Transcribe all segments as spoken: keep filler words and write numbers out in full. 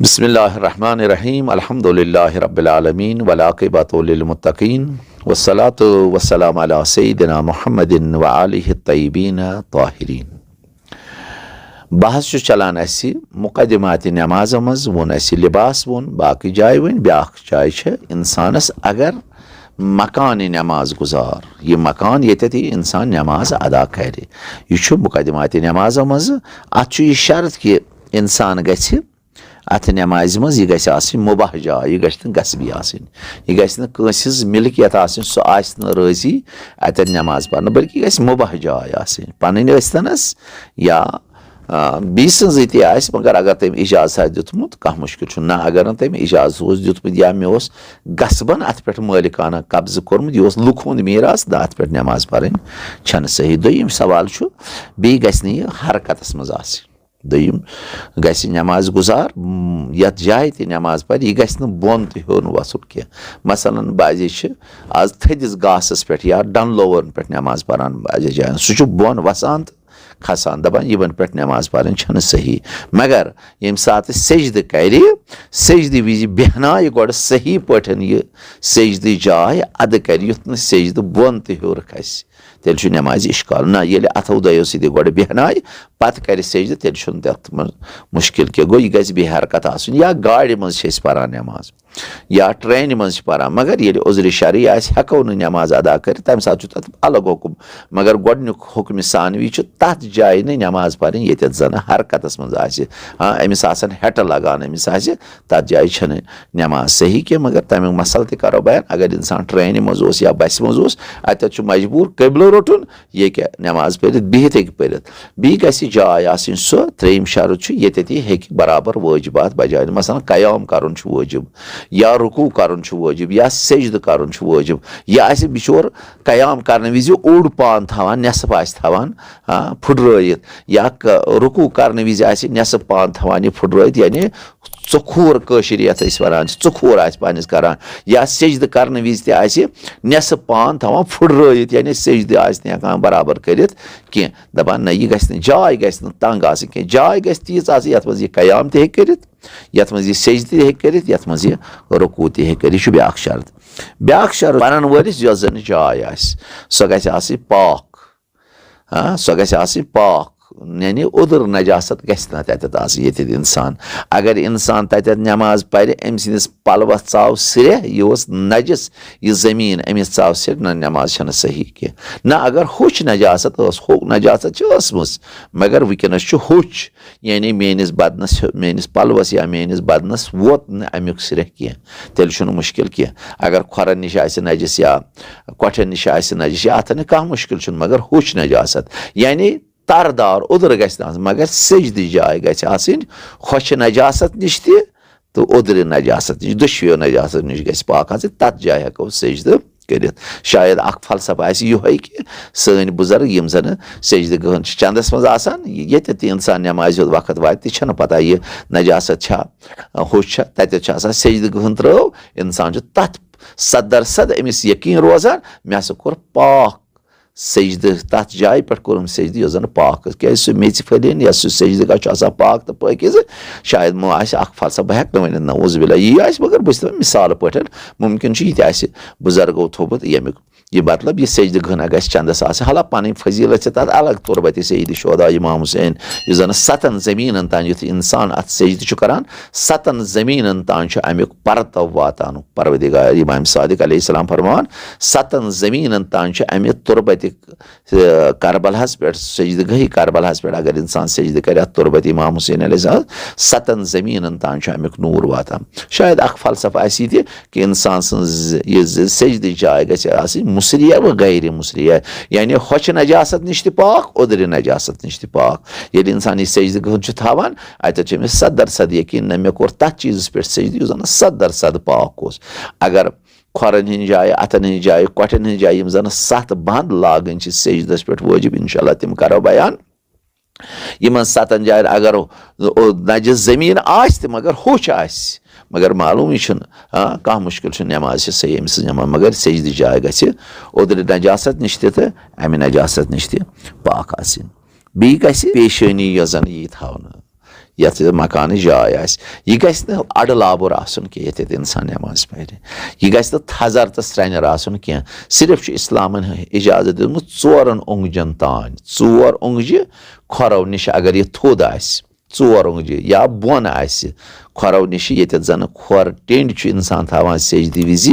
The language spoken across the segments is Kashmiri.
بسم اللہ الرحمن الرحیم۔ الحمد للہ رب العالمین، والعاقبۃ للمتقین، والصلاۃ والسلام علی سیدنا محمد وآلہ الطیبین الطاہرین۔ بحث چھُ چلان اَسہِ مقدمات نمازو منٛز، ووٚن اَسہِ لباس، ووٚن باقٕے جایہِ، وۄنۍ بیٛاکھ جاے چھِ اِنسانَس اگر مکان نماز گُزار، یہِ مکان ییٚتٮ۪تھ یہِ اِنسان نماز ادا کرِ، یہِ چھُ مقدمات نمازو منٛز۔ اَتھ چھُ یہِ شرط کہِ اِنسان گژھِ اَتھ نمازِ منٛز، یہِ گژھِ آسٕنۍ مُباح جاے، یہِ گژھِ نہٕ غصبی آسٕنۍ، یہِ گژھِ نہٕ کٲنٛسہِ ہٕنٛز مِلکیت آسٕنۍ، سُہ آسہِ نہٕ رٲضی اَتٮ۪ن نماز پرنہٕ، بلکہِ یہِ گژھِ مُباح جاے آسٕنۍ، پنٕنۍ ٲسۍتنس یا آ، بیٚیہِ سٕنٛزٕے تہِ آسہِ، مگر اگر تٔمۍ اجازت آسہِ دیُتمُت، کانٛہہ مُشکِل چھُنہٕ۔ نہ، اگر نہٕ تٔمۍ اجازت اوس دیُتمُت یا مےٚ اوس غصبن اَتھ پٮ۪ٹھ مٲلکانہ قبضہٕ کوٚرمُت، یہِ اوس لُکھ ہُنٛد میٖراث، نہ، اَتھ پٮ۪ٹھ نماز پرٕنۍ چھَنہٕ صحیح۔ دوٚیِم سوال چھُ، بیٚیہِ گژھِ نہٕ یہِ حرکتس منٛز آسٕنۍ۔ دوٚیِم گژھِ نماز گُزار، م، یَتھ جایہِ تہِ نماز پرِ، یہِ گژھِ نہٕ بۄن تہِ ہیوٚر وَسُن کینٛہہ۔ مثلاً، بعضے چھِ آز تھٔدِس گاسَس پٮ۪ٹھ یا ڈَن لووَن پٮ۪ٹھ نماز پران بعضے جایَن، سُہ چھُ بۄن وَسان تہٕ کھسان، دَپان، یِمَن پٮ۪ٹھ نماز پرٕنۍ چھَنہٕ صحیح۔ مگر ییٚمہِ ساتہٕ سجدٕ کَرِ، سجدٕ وِزِ بیٚہنایہِ گۄڈٕ صحیح پٲٹھۍ یہِ سجدٕ جاے اَدٕ کَرِ، یُتھ نہٕ سجدٕ بۄن تہِ ہیوٚر کھسہِ۔ تیٚلہِ چھُ نمازِ اِشکال۔ نہ، ییٚلہِ اَتھو دۄیو سۭتۍ گۄڈٕ بیٚہنایہِ، پتہٕ کرِ سجدٕ، تیٚلہِ چھُنہٕ تتھ منٛز مُشکِل کینٛہہ۔ گوٚو، یہِ گژھِ بے حرکت آسُن۔ یا گاڑِ منٛز چھِ أسۍ پران نماز، یا ٹرینہِ منٛز چھِ پران، مگر ییٚلہِ عذرِ شرعی آسہِ، ہٮ۪کو نہٕ نماز ادا کٔرِتھ، تمہِ ساتہٕ چھُ تتھ الگ حُکم۔ مگر گۄڈٕنیُک حُکمِ ثانوی چھُ تتھ جایہِ نہٕ نماز پرٕنۍ، ییٚتٮ۪تھ زن حرکتس منٛز آسہِ۔ ہاں، أمِس آسن ہٮ۪ٹہٕ لگان، أمِس آسہِ تتھ جایہِ چھنہٕ نماز صحیح کینٛہہ۔ مگر تمیُک مسلہٕ تہِ کرو بیان۔ اگر انسان ٹرینہِ منٛز اوس یا بسہِ منٛز اوس، اتٮ۪تھ چھُ مجبوٗر قبلہٕ روٚٹُن، یہِ ہیٚکہِ نماز پٔرِتھ، بِہِتھ ہیٚکہِ پٔرِتھ۔ بیٚیہِ گژھِ جاے آسٕنۍ سۄ، ترٛیٚیِم شرط چھُ، ییٚتٮ۪تھ یہِ ہیٚکہِ برابر وٲجبات بجاے أنِتھ۔ مثلاً، قیام کرُن چھُ وٲجب، یا رکوع کرُن چھُ وٲجب، یا سجدٕ کرُن چھُ وٲجب۔ یہِ آسہِ بِچور قیام کرنہٕ وِزِ اوٚڑ پان تھاوان، نٮ۪صٕف آسہِ تھاوان، آ، پھُٹرٲیِتھ، یا ک-، رکوع کرنہٕ وِزِ آسہِ نٮ۪صٕف پان تھاوان یہِ پھُٹرٲیِتھ، یعنی ژۄکھور کٲشِر یَتھ أسۍ وَنان چھِ، ژۄکھور آسہِ پنٛنِس کَران، یا سیٚجدٕ کَرنہٕ وِزِ تہِ آسہِ نٮ۪صٕف پان تھاوان پھُٹرٲیِتھ، یعنی سیٚجدٕ آسہِ نہٕ ہٮ۪کان برابر کٔرِتھ کینٛہہ۔ دَپان، نہ، یہِ گژھِ نہٕ، جاے گژھِ نہٕ تنٛگ آسٕنۍ کینٛہہ، جاے گژھِ تیٖژ آسٕنۍ یَتھ منٛز یہِ قیام تہِ ہیٚکہِ کٔرِتھ، یَتھ منٛز یہِ سیٚجدٕ تہِ ہیٚکہِ کٔرِتھ، یَتھ منٛز یہِ رکوع تہِ ہیٚکہِ کٔرِتھ۔ یہِ چھُ بیٛاکھ شرط۔ بیٛاکھ شرط، پَرَن وٲلِس یۄس زَن جاے آسہِ، سۄ گژھِ آسٕنۍ پاک۔ ہاں، سۄ گژھِ آسٕنۍ پاک، یعنی اوٚدُر نجاست گژھِ نہٕ تَتٮ۪تھ آسٕنۍ، ییٚتٮ۪تھ اِنسان، اگر اِنسان تَتٮ۪تھ نٮ۪ماز پَرِ، أمۍ سٕنٛدِس پَلوَس ژاو سرٛیٚہہ، یہِ اوس نجس، یہِ زٔمیٖن أمِس ژاو سرٛیٚہہ، نہ، نٮ۪ماز چھَنہٕ صحیح کینٛہہ۔ نہ، اگر ہوٚچھ نجاست ٲس، ہوٚچھ نجاست چھِ ٲسمٕژ، مگر وٕنکٮ۪نَس چھُ ہوٚچھ، یعنی میٛٲنِس بدنَس، میٛٲنِس پَلوَس یا میٛٲنِس بدنَس ووت نہٕ اَمیُک سرٛیٚہہ کینٛہہ، تیٚلہِ چھُنہٕ مُشکِل کینٛہہ۔ اگر کھۄرَن نِش آسہِ نجس یا کۄٹھٮ۪ن نِش آسہِ نجس، یہِ اَتھ نہٕ کانٛہہ مُشکِل چھُنہٕ، مگر ہوٚچھ نجاست، یعنی تَر دار اوٚدُر گژھِ نہٕ آسُن، مگر سیٚجدٕ جاے گژھِ آسٕنۍ ہۄچھِ نجاست نِش تہِ تہٕ اوٚدرِ نجاست نِش، دۄشوٕیو نجاست نِش گژھِ پاک آسٕنۍ، تَتھ جایہِ ہٮ۪کو سیٚجدٕ کٔرِتھ۔ شاید اکھ فلسفہٕ آسہِ یِہوٚے کہِ سٲنۍ بُزرگ یِم زَنہٕ سیٚجدٕ گٔہَن چھِ چندَس منٛز آسان، ییٚتٮ۪تھ تہِ اِنسان نٮ۪مازِ ہُنٛد وقت واتہِ، تہِ چھَنہٕ پَتہ یہِ نجاست چھا ہوٚچھ چھا، تَتٮ۪تھ چھِ آسان سیٚجدٕ گٔہَن ترٛٲو، اِنسان چھُ تَتھ صد درصد أمِس یقیٖن روزان، مےٚ ہسا کوٚر پاک سجدٕ، تَتھ جایہِ پٮ۪ٹھ کوٚرُم سجدٕ یۄس زَن پاک ٲس، کیٛازِ سُہ میٚژِ پھٔلۍ ہن یا سُہ سجدٕ گاہ چھُ آسان پاک تہٕ پٲکیٖزٕ۔ شاید مہ آسہِ اکھ فلسفہٕ، بہٕ ہٮ۪کہٕ نہٕ ؤنِتھ، نعوذ باللہ، یی آسہِ، مگر بہٕ چھُس دَپان مِثال پٲٹھۍ، مُمکِن چھُ یہِ تہِ آسہِ بُزرگو تھوٚومُت ییٚمیُک یہِ مطلب، یہِ سجدٕ گٔہنا گژھِ چندس آسٕنۍ۔ حالانکہ پنٕنۍ فضیلت چھِ تتھ الگ، تربت سید شہدا امام حسین، یُس زن ستن زمینن تام یُتھ انسان اتھ سجدٕ چھُ کران، ستن زمینن تام چھُ امیُک پرتو واتان۔ پروردگار امام صادق علیہ السلام فرمان، ستن زمینن تام چھُ امہِ تربت، آ، کربلاہس پٮ۪ٹھ، سجدٕ گاہی کربلاہس پٮ۪ٹھ اگر انسان سجدٕ کرِ اتھ تربت امام حسین علیہ السلام، ستن زمینن تام چھُ امیُک نور واتان۔ شاید اکھ فلسفہٕ آسہِ یہِ تہِ، کہِ انسان سٕنٛز یہِ زِ سجدٕچ جاے گژھِ آسٕنۍ مُسریح و غیر مُسریح، یعنی ہۄچھِ نجاست نِش تہِ پاک، اوٚدرِ نجاست نِش تہِ پاک۔ ییٚلہِ انسان یہِ سجدٕ گٔہن چھُ تھاوان، اتٮ۪تھ چھُ أمِس صد درصد یقیٖن، نہ مےٚ کوٚر تتھ چیٖزس پٮ۪ٹھ سجدٕ یُس زن صد درصد پاک اوس۔ اگر کھۄرن ہٕنٛز جایہِ، اتھن ہٕنٛز جایہِ، کۄٹھٮ۪ن ہٕنٛز جایہِ، یِم زن ستھ بند لاگٕنۍ چھِ سجدس پٮ۪ٹھ وٲجب، انشاءاللہ تِم کرو بیان۔ یِمن ستن جاین اگر او-، او-، نجس زمین آسہِ تہِ، مگر ہوٚچھ آسہِ، مگر معلومٕے چھُنہٕ، آ، کانٛہہ مُشکل چھُنہٕ، نٮ۪ماز چھِ صحیح، أمۍ سٕنٛز نٮ۪ماز، مگر سجدٕ جاے گژھِ اوٚدرِ نجاست نِش تہِ تہٕ امہِ نجاست نِش تہِ پاک آسٕنۍ۔ بیٚیہِ گژھِ پیشٲنی یۄس زن یی تھاونہٕ، یَتھ یہِ مکانٕچ جاے آسہِ۔ یہِ گژھِ نہٕ اَڈٕ لابُر آسُن کینٛہہ، ییٚتٮ۪تھ اِنسان نٮ۪ماز پَرِ۔ یہِ گژھِ نہٕ تھزر تہٕ سرٛنٮ۪ر آسُن کینٛہہ۔ صرف چھُ اِسلامَن اِجازت دیُتمُت ژورَن اوٚنٛگجَن تانۍ، ژور اوٚنٛگجہِ کھۄرَو نِش اگر یہِ تھوٚد آسہِ، ژور اوٚنٛگجہِ یا بۄن آسہِ کھۄرَو نِش، ییٚتٮ۪تھ زَن کھۄر ٹیٚنٛڈۍ چھُ اِنسان تھاوان سیجدِ وِزِ۔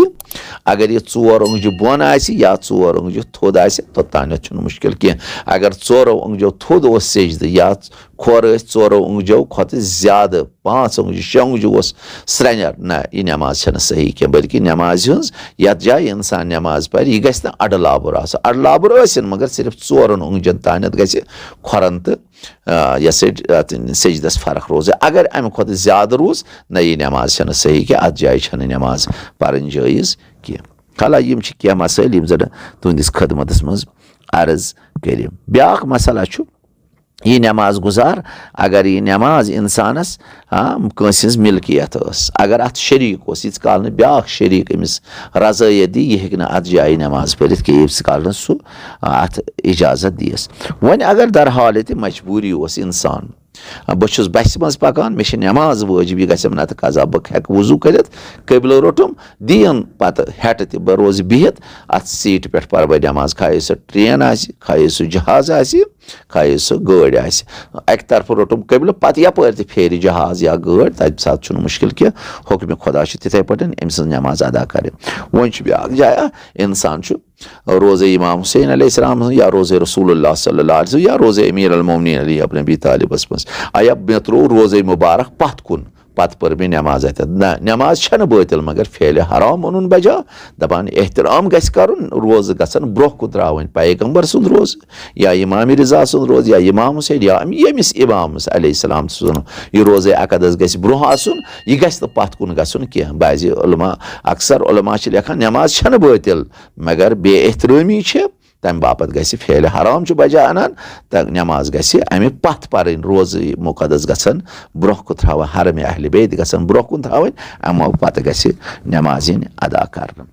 اگر یہِ ژور اوٚنٛگجہِ بۄن آسہِ یا ژور اوٚنٛگجہِ تھوٚد آسہِ، توٚتانٮ۪تھ چھُنہٕ مُشکِل کینٛہہ۔ اگر ژورو اوٚنٛگجو تھوٚد اوس سیجدٕ یا کھۄر ٲسۍ ژورو اوٚنٛگجو کھۄتہٕ زیادٕ، پانٛژھ اوٚنٛگجہِ، شےٚ اوٚنٛگجہِ اوس سرٛنٮ۪ر، نہ، یہِ نٮ۪ماز چھَنہٕ صحیح کینٛہہ، بلکہِ نٮ۪مازِ ہٕنٛز، یَتھ جایہِ اِنسان نٮ۪ماز پَرِ، یہِ گژھِ نہٕ اَڈٕ لابُر آسُن۔ اَڈٕ لابُر ٲسِن، مگر صرف ژورَن اوٚنٛگجَن تانٮ۪تھ گژھِ کھۄرَن تہٕ، آ، یہِ سا، اَتھ سیجدَس فرق روزِ۔ اگر اَمہِ کھۄتہٕ زیادٕ روٗز، نہ، یہِ نٮ۪ماز چھَنہٕ صحیح کینٛہہ، اَتھ جایہِ چھَنہٕ نٮ۪ماز پَرٕنۍ جٲیِز کینٛہہ۔ حالانکہ یِم چھِ کینٛہہ مسٲیِل، یِم زَن تُہٕنٛدِس خدمتَس منٛز عرض کٔرِم۔ بیٛاکھ مسئلہ چھُ، یہِ نٮ۪ماز گُزار، اگر یہِ نٮ۪ماز اِنسانَس، آ، کٲنٛسہِ ہٕنٛز مِلکیت ٲس، اگر اَتھ شریٖک اوس، ییٖتِس کال نہٕ بیٛاکھ شریٖک أمِس رضٲیت دی، یہِ ہیٚکہِ نہٕ اَتھ جایہِ نٮ۪ماز پٔرِتھ کینٛہہ، ییٖتِس کال نہٕ سُہ، آ، اَتھ اِجازت دِیَس۔ وۄنۍ اگر در حالت مجبوٗری اوس اِنسان، آ، بہٕ چھُس بَسہِ منٛز پَکان، مےٚ چھِ نٮ۪ماز وٲجِب، یہِ گژھٮ۪م نَتہٕ قضا، بہٕ ہٮ۪کہٕ وضوٗ کٔرِتھ، قبلہٕ روٚٹُم، دِیِن پَتہٕ ہٮ۪ٹہٕ تہِ، بہٕ روزٕ بِہِتھ اَتھ سیٖٹہِ پٮ۪ٹھ، پَرٕ بہٕ نٮ۪ماز، کھایے سُہ ٹرٛین آسہِ، کھایے سُہ جہاز آسہِ، کھایے سُہ گٲڑۍ آسہِ۔ اَکہِ طرفہٕ روٚٹُم قبلہٕ، پَتہٕ یَپٲرۍ تہِ پھیرِ جہاز یا گٲڑۍ، تَمہِ ساتہٕ چھُنہٕ مُشکِل کینٛہہ۔ حُکمِ خۄدا چھُ تِتھَے پٲٹھۍ أمۍ سٕنٛز نٮ۪ماز ادا کَرٕنۍ۔ وۄنۍ چھُ بیٛاکھ جایا، اِنسان چھُ روزے امام حسین علیہ السلام منٛز یا روزے رسول اللہ صلی اللہ علیہ وسلم یا روزے امیر المومنین علی ابن ابی طالبس منٛز۔ ایا مےٚ ترٛوو روزے مبارک پتھ کُن، پتہٕ پٔر مےٚ نٮ۪ماز اتٮ۪تھ۔ نہ، نٮ۪ماز چھنہٕ بٲطل، مگر فعلِ حرام اوٚنُن بجا۔ دپان احترام گژھِ کرُن، روزٕ گژھن برونٛہہ کُن ترٛاوٕنۍ، پیغمبر سُنٛد روزٕ یا امام رضا سُنٛد روزٕ یا امام حسین یا ییٚمِس امامس علیہ السلام سُنٛد یہِ روزے اقدس گژھِ برونٛہہ آسُن، یہِ گژھِ نہٕ پتھ کُن گژھُن کینٛہہ۔ بعضِ علماء، اکثر علماء چھِ لیکھان نٮ۪ماز چھنہٕ بٲطل، مگر بے احترٲمی چھِ، تمہِ باپتھ گژھِ فعلِ حرام چھُ بجا انان، تہٕ نٮ۪ماز گژھِ امہِ پتھ پرٕنۍ، روزٕ مقدس گژھن برونٛہہ کُن تھاوٕنۍ، حرمِ اہلِ بیت گژھن برونٛہہ کُن تھاوٕنۍ، امہِ پتہٕ گژھِ نٮ۪ماز یِنۍ ادا کرنہٕ۔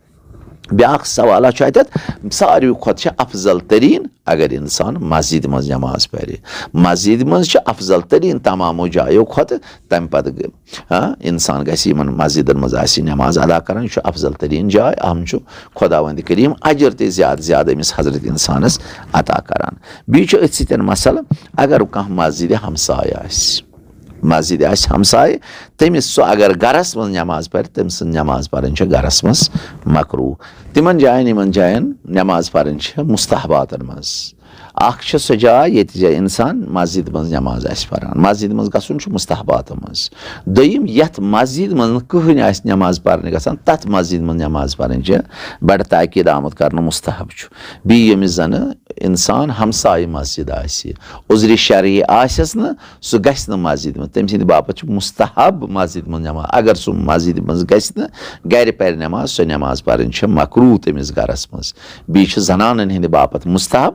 بیاکھ سوالہ چھُ اتٮ۪تھ، ساروی کھۄتہٕ چھِ افضل ترین اگر انسان مسجد منٛز نٮ۪ماز پرِ۔ مسجد منٛز چھِ افضل ترین تمامو جایو کھۄتہٕ، تمہِ پتہٕ گ-، ہاں، انسان گژھِ یِمن مسجدن منٛز آسہِ نٮ۪ماز ادا کران، یہِ چھُ افضل ترین جاے، اہم چھُ خۄداوند کریم اجر تہِ زیادٕ زیادٕ أمِس حضرت انسانس عطا کران۔ بیٚیہِ چھُ أتھۍ سۭتۍ مسئلہٕ، اگر کانٛہہ مسجد ہمسایہِ آسہِ، مسجد آسہِ ہمسایہِ، تٔمِس سُہ اگر گرس منٛز نٮ۪ماز پرِ، تٔمۍ سٕنٛز نٮ۪ماز پرٕنۍ چھےٚ گرس منٛز مکروہ۔ تِمن جاین، یِمن جاین نٮ۪ماز پرٕنۍ چھےٚ مستحباتن منٛز۔ اکھ چھِ سۄ جاے ییٚتہِ زِ انسان مسجد منٛز نٮ۪ماز آسہِ پران، مسجد منٛز گژھُن چھُ مستحباتو منٛز۔ دوٚیِم، یتھ مسجد منٛز نہٕ کٕہٕنۍ آسہِ نٮ۪ماز پرنہِ گژھان، تتھ مسجد منٛز نٮ۪ماز پرٕنۍ چھِ بڑٕ تاکید آمُت کرنہٕ، مستحب چھُ۔ بیٚیہِ ییٚمِس زنہٕ انسان ہمسایہِ مسجد آسہِ، عذرِ شرعی آسٮ۪س نہٕ، سُہ گژھِ نہٕ مسجد منٛز، تٔمۍ سٕنٛدِ باپتھ چھُ مستحب مسجد منٛز نٮ۪ماز۔ اگر سُہ مسجد منٛز گژھِ نہٕ، گرِ پرِ نٮ۪ماز، سۄ نٮ۪ماز پرٕنۍ چھِ مکروہ تٔمِس گرس منٛز۔ بیٚیہِ چھِ زنانن ہٕنٛدِ باپتھ مستحب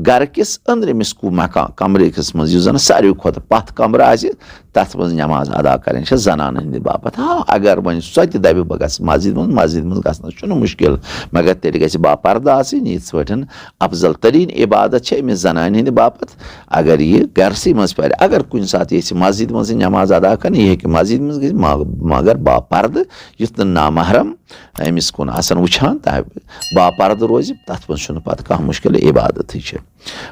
گرٕ کِس أنٛدرِمِس کُ-، مکان، کمرٕ کِس منٛز، یُس زن ساروی کھۄتہٕ پتھ کمرٕ آسہِ، تتھ منٛز نٮ۪ماز ادا کرٕنۍ چھِ زنانن ہٕنٛدِ باپتھ۔ ہاں، اگر وۄنۍ سۄ تہِ دپہِ بہٕ گژھٕ مسجد منٛز، مسجد منٛز گژھنس چھُنہٕ مُشکل، مگر تیٚلہِ گژھِ باپردٕ آسٕنۍ۔ یِتھ پٲٹھۍ افضل ترین عبادت چھِ أمِس زنانہِ ہٕنٛدِ باپتھ، اگر یہِ گرسٕے منٛز پرِ۔ اگر کُنہِ ساتہٕ یژھِ مسجد منٛزٕے نٮ۪ماز ادا کرٕنۍ، یہِ ہیٚکہِ مسجد منٛز گٔژھِتھ، مگ-، مگر باپردٕ، یُتھ نہٕ نامحرم أمِس کُن آسن وٕچھان، تہٕ باپردٕ روزِ، تتھ منٛز چھُنہٕ پتہٕ کانٛہہ مُشکل، عبادتٕے چھِ۔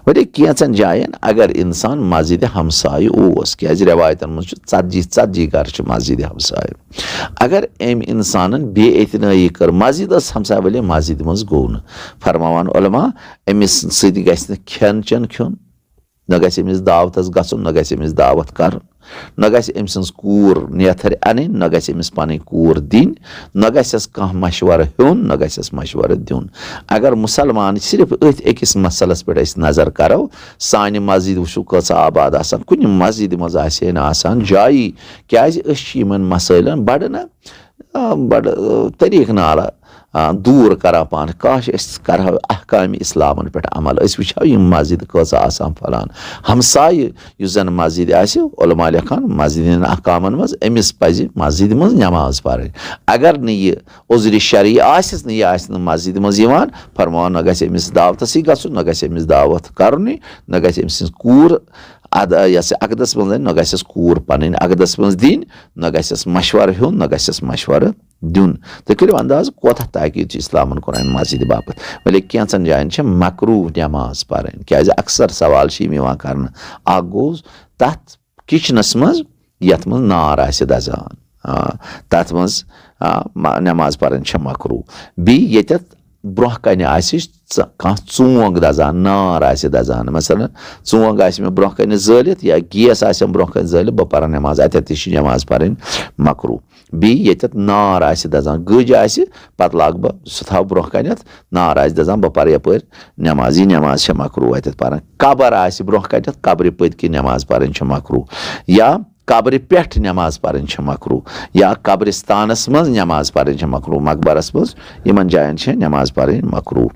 وۄنۍ کینٛژن جاین اگر انسان مسجد ہمسایہِ اوس، کیازِ رٮ۪وایتن منٛز چھُ ژتجی، ژتجی گرٕ چھِ مسجد ہمسایہِ۔ اگر أمۍ انسانن بے اعتنٲیی کٔر، مسجد ٲس ہمسایہِ، ؤلے مسجد منٛز گوٚو نہٕ، فرماوان علماء، أمِس سۭتۍ گژھِ نہٕ کھٮ۪ن چٮ۪ن کھیوٚن، نہ گژھِ أمِس دعوتس گژھُن، نہ گژھِ أمِس دعوت کرُن، نہ گژھِ أمۍ سٕنٛز کوٗر نیتھٕر انٕنۍ، نہ گژھِ أمِس پنٕنۍ کوٗر دِنۍ، نہ گژھٮ۪س کانٛہہ مشورٕ ہیوٚن، نہ گژھٮ۪س مشورٕ دیُن۔ اگر مسلمان صرف أتھۍ أکِس مسلس پٮ۪ٹھ أسۍ نظر کرو، سانہِ مسجد وٕچھو کۭژاہ آباد آسان، کُنہِ مسجدِ منٛز آسہِ ہے نہٕ آسان جایی، کیازِ أسۍ چھِ یِمن مسٲیلن بڑٕ نہ، آ، بڑٕ، آ، طریٖقہٕ نالہ، آ، دوٗر کران پانہٕ۔ کاش أسۍ کرہو احکامِ اسلامن پٮ۪ٹھ عمل، أسۍ وٕچھہو یِم مسجد کۭژاہ آسان پھۄلان۔ ہمسایہِ یُس زن مسجد آسہِ، علماء لیکھان مسجد ہٕنٛدٮ۪ن احکامن منٛز، أمِس پزِ مسجدِ منٛز نٮ۪ماز پرٕنۍ۔ اگر نہٕ یہِ عذرِ شرعی آسٮ۪س نہٕ، یہِ آسہِ نہٕ مسجدِ منٛز یِوان، فرماوان نہ گژھِ أمِس دعوتسٕے گژھُن، نہ گژھِ أمِس دعوت کرنُے، نہ گژھِ أمۍ سٕنٛز کوٗر اَدٕ یۄس یہِ عقدَس منٛز اَنہِ، نہ گژھٮ۪س کوٗر پَنٕنۍ عقدَس منٛز دِنۍ، نہ گژھٮ۪س مَشوَرٕ ہیوٚن، نہ گژھٮ۪س مَشوَرٕ دیُن۔ تُہۍ کٔرِو انداز، کوتاہ تاکید چھُ اِسلامَن قرآن مجیٖد باپَتھ۔ وَلے کینٛژَن جایَن چھِ مکروٗہ نٮ۪ماز پَرٕنۍ، کیٛازِ اکثر سوال چھِ یِم یِوان کرنہٕ۔ اَکھ گوٚو تَتھ کِچنَس منٛز یَتھ منٛز نار آسہِ دَزان، آ، تَتھ منٛز، آ، ما-، نٮ۪ماز پَرٕنۍ چھےٚ مکروٗہ۔ بیٚیہِ ییٚتٮ۪تھ برٛونٛہہ کَنہِ آسہِ ژ-، کانٛہہ ژونٛگ دَزان، نار آسہِ دَزان، مثلاً ژونٛگ آسہِ مےٚ برٛونٛہہ کَنہِ زٲلِتھ یا گیس آسٮ۪م برٛونٛہہ کَنہِ زٲلِتھ، بہٕ پَرٕ نٮ۪ماز، اَتٮ۪تھ تہِ چھِ نٮ۪ماز پَرٕنۍ مکروٗہ۔ بیٚیہِ ییٚتٮ۪تھ نار آسہِ دَزان، گٔج آسہِ، پَتہٕ لاگہٕ بہٕ سُہ تھاوٕ برٛونٛہہ کَنٮ۪تھ، نار آسہِ دَزان، بہٕ پَرٕ یَپٲرۍ نٮ۪ماز۔ یہِ نٮ۪ماز چھےٚ مکروٗہ اَتٮ۪تھ پَرٕنۍ۔ قبر آسہِ برٛونٛہہ کَنٮ۪تھ، قبرِ پٔتۍ کِنۍ نٮ۪ماز پَرٕنۍ چھےٚ مکروٗہ۔ یا قبرِ پٮ۪ٹھ نٮ۪ماز پَرٕنۍ چھےٚ مکروٗہ، یا قبرِستانَس منٛز نٮ۪ماز پَرٕنۍ چھےٚ مکروٗہ، مقبرَس منٛز، یِمَن جایَن چھےٚ نٮ۪ماز پَرٕنۍ مکروٗہ۔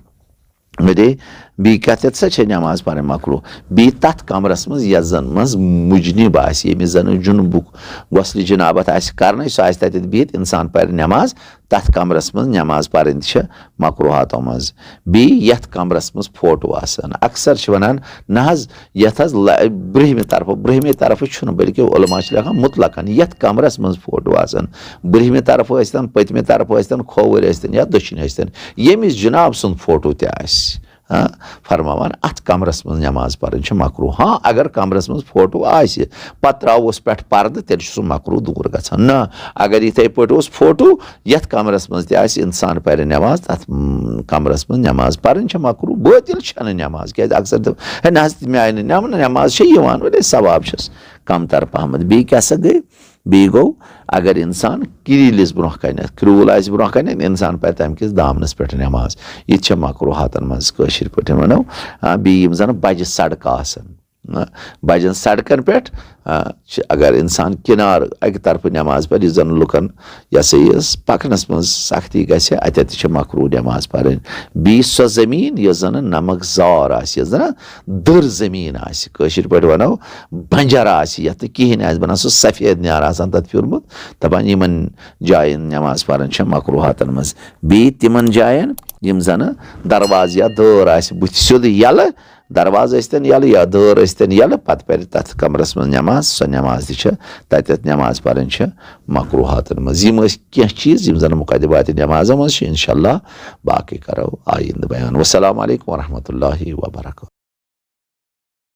گٔے بیٚیہِ کَتٮ۪تھ سا چھےٚ نٮ۪ماز پَرٕنۍ مکروٗہ؟ بیٚیہِ تَتھ کَمرَس منٛز یَتھ زَن منٛز مُجنِب آسہِ، ییٚمِس زَن جُنبُک غسلِ جنابت آسہِ کَرنَے، سُہ آسہِ تَتٮ۪تھ بِہِتھ، اِنسان پَرِ نٮ۪ماز، تَتھ کَمرَس منٛز نٮ۪ماز پَرٕنۍ تہِ چھےٚ مکروٗہاتو منٛز۔ بیٚیہِ یَتھ کَمرَس منٛز فوٹو آسَن، اکثر چھِ وَنان، نہ حظ، یَتھ حظ لَ-، برٛہمہِ طرفہٕ، برٛہمہِ طرفہٕ چھُنہٕ، بلکہِ علماء چھِ لیکھان مُطلقاً یَتھ کَمرَس منٛز فوٹو آسَن، برٛہمہِ طرفہٕ ٲسۍتَن، پٔتمہِ طرفہٕ ٲسۍتَن، کھووٕرۍ ٲسۍتَن یا دٔچھِنۍ ٲسۍتَن، ییٚمِس جِناب سُنٛد فوٹو تہِ آسہِ، ہاں، فرماوان اَتھ کَمرَس منٛز نٮ۪ماز پَرٕنۍ چھِ مکروٗہ۔ ہاں، اگر کَمرَس منٛز فوٹو آسہِ، پَتہٕ ترٛاووس پٮ۪ٹھ پَردٕ، تیٚلہِ چھُ سُہ مکروٗہ دوٗر گژھان۔ نہ، اگر یِتھَے پٲٹھۍ اوس فوٹو، یَتھ کَمرَس منٛز تہِ آسہِ اِنسان پَرِ نٮ۪ماز، تَتھ، م، کَمرَس منٛز نٮ۪ماز پَرٕنۍ چھےٚ مکروٗہ۔ بٲطِل چھَنہٕ نٮ۪ماز، کیٛازِ اکثر دَپ-، ہے، نہ حظ، تہِ مےٚ آیہِ نہٕ نٮ۪ماز، نٮ۪ماز چھےٚ یِوان، وَلے ثواب چھَس کَم تَر پَہمَتھ۔ بیٚیہِ کیٛاہ سا گٔے؟ بیٚیہِ گوٚو، اگر اِنسان کِریٖلِس برٛونٛہہ کَنٮ۪تھ، کرٛوٗل آسہِ برٛونٛہہ کَنٮ۪تھ، اِنسان پَرِ تَمہِ کِس دامنَس پٮ۪ٹھ نٮ۪ماز۔ یہِ تہِ چھےٚ مکروٗہاتَن منٛز، کٲشِر پٲٹھۍ وَنو۔ آ، بیٚیہِ یِم زَن بَجہِ سڑکہٕ آسَن، نہ، بَجَن سڑکَن پٮ۪ٹھ، آ، چھِ، اگر اِنسان کِنارٕ اَکہِ طرفہٕ نٮ۪ماز پَرِ، یُس زَن لُکَن، یہِ ہسا یہِ، پَکنَس منٛز سختی گژھِ، اَتٮ۪تھ تہِ چھِ مکروٗہ نٮ۪ماز پَرٕنۍ۔ بیٚیہِ سۄ زٔمیٖن، یۄس زَن نَمَک زار آسہِ، یۄس زَن دٔر زٔمیٖن آسہِ، کٲشِر پٲٹھۍ وَنو، بنجر آسہِ، یَتھ نہٕ کِہیٖنۍ آسہِ بَنان، سُہ سفید نیار آسان تَتھ پھیوٗرمُت، دَپان، یِمَن جایَن نٮ۪ماز پَرٕنۍ چھےٚ مکروٗہاتَن منٛز۔ بیٚیہِ تِمَن جایَن، یِم زَنہٕ دروازٕ یا دٲر آسہِ بٕتھِ سیوٚدُے یَلہٕ، دروازٕ ٲسۍتَن یَلہٕ یا دٲر ٲسۍتَن یَلہٕ، پَتہٕ پَرِ تَتھ کَمرَس منٛز نٮ۪ماز، سۄ نٮ۪ماز تہِ چھےٚ تَتٮ۪تھ نٮ۪ماز پَرٕنۍ چھےٚ مکروٗہاتَن منٛز۔ یِم ٲسۍ کینٛہہ چیٖز، یِم زَن مُقدِماتِ نٮ۪مازَن منٛز چھِ، اِنشاء اللہ باقٕے کَرو آیِندٕ بیان۔ والسلام علیکم ورحمۃ اللہ وبرکاتہ۔